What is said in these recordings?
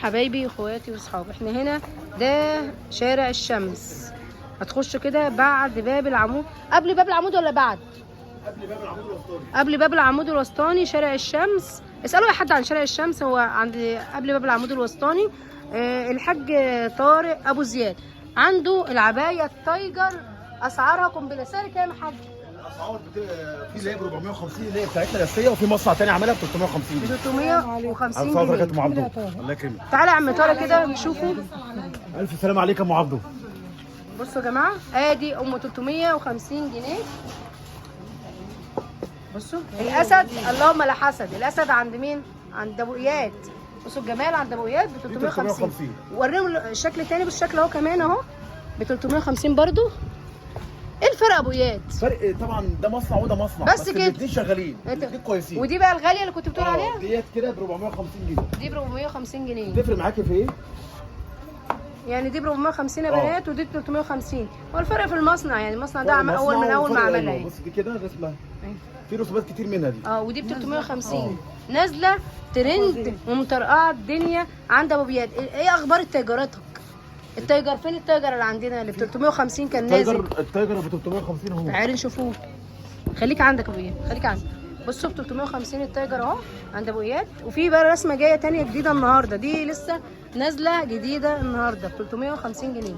حبايبي اخواتي واصحابي، احنا هنا ده شارع الشمس. هتخش كده بعد باب العمود، قبل باب العمود ولا بعد؟ قبل باب العمود الوسطاني. قبل باب العمود الوسطاني شارع الشمس. اسالوا اي حد عن شارع الشمس، هو عند قبل باب العمود الوسطاني. الحاج طارق ابو زياد عنده العباية ال tiger، اسعارها قنبلة. سعر كام يا حاج؟ الاسعار في اللي هي ب 450 اللي هي بتاعتنا الاساسية، وفي مصنع تاني عاملها ب 350 جنيه. 350 على جنيه. بركات ام عبده، الله يكرمك. تعالى يا عم طارق كده نشوفه. الف سلام عليك يا ام عبده. بصوا يا جماعة، ادي ام 350 جنيه. بصوا الاسد، اللهم لا حسد. الاسد عند مين؟ عند ابو اياد. بصوا الجمال عند ابو اياد ب 350. 350. وريهم الشكل التاني بالشكل اهو كمان اهو ب 350 برضو. ايه الفرق يا ابو اياد؟ فرق طبعا، ده مصنع وده مصنع، بس كده. الاثنين شغالين، الاثنين كويسين. ودي بقى الغالية اللي كنت بتقول عليها؟ ديت كده ب 450 جنيه. دي ب 450 جنيه. تفرق معاكي في ايه؟ يعني دي ب 450 يا بنات ودي ب 350. هو الفرق في المصنع، يعني المصنع ده فرق اول من مصنع اول ما وفرق عملها أيوة. يعني. بص دي كده رسمه، في رسومات كتير منها دي. ودي ب 350 نازله ترند ومطرقعه الدنيا عند ابو بياد. ايه اخبار التايجراتك؟ ال tiger فين؟ ال tiger اللي عندنا اللي ب 350 كان نازل. ال tiger، ال tiger ب 350 اهو. تعالي نشوفوه. خليك عندك يا ابو اياد، خليك عندك. بصوا ب 350 ال tiger اهو عند ابو اياد. وفي بقى رسمه جاية تانية جديدة النهارده، دي لسه نازله جديدة النهارده ب 350 جنيه.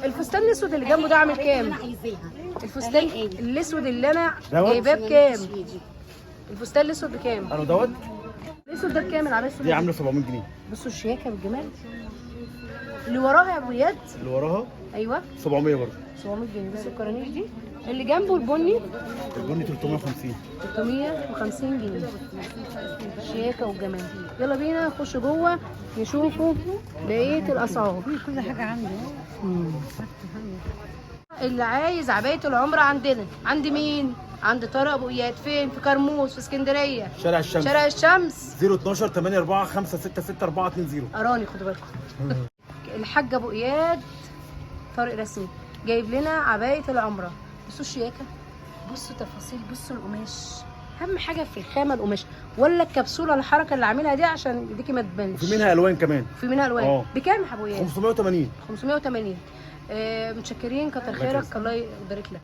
الفستان الاسود اللي جنبه ده عامل كام؟ الفستان الاسود اللي انا دوت؟ جايباه بكام؟ الفستان الاسود بكام؟ انا دوت الاسود ده بكام العباية السوداء؟ دي عامله 700 جنيه. بصوا الشياكه والجمال اللي وراها يا ابو اياد. اللي وراها ايوه 700 برضه. 700 جنيه. بصوا الكرانيش دي اللي جنبه البني. البني 350. 350 جنيه. الشياكه والجمال. يلا بينا نخش جوه نشوفوا بقية الاسعار. كل حاجة عنده. اللي عايز عباية العمرة عندنا، عند مين؟ عند طارق ابو اياد. فين؟ في كرموز في اسكندرية، شارع الشمس. شارع الشمس. 012 84 5 6 6 4 2 0. اراني، خدوا بالكم. الحاج ابو اياد طارق رسمي جايب لنا عباية العمرة. بصوا الشياكه، بصوا تفاصيل، بصوا القماش. اهم حاجة في الخامة القماش، ولا الكبسولة الحركة اللي عاملها دي عشان ايديكي ما تبانش. وفي منها الوان كمان. في منها الوان. بكام يا ابو اياد؟ 580. 580. متشكرين، كتر خيرك، الله يبارك لك.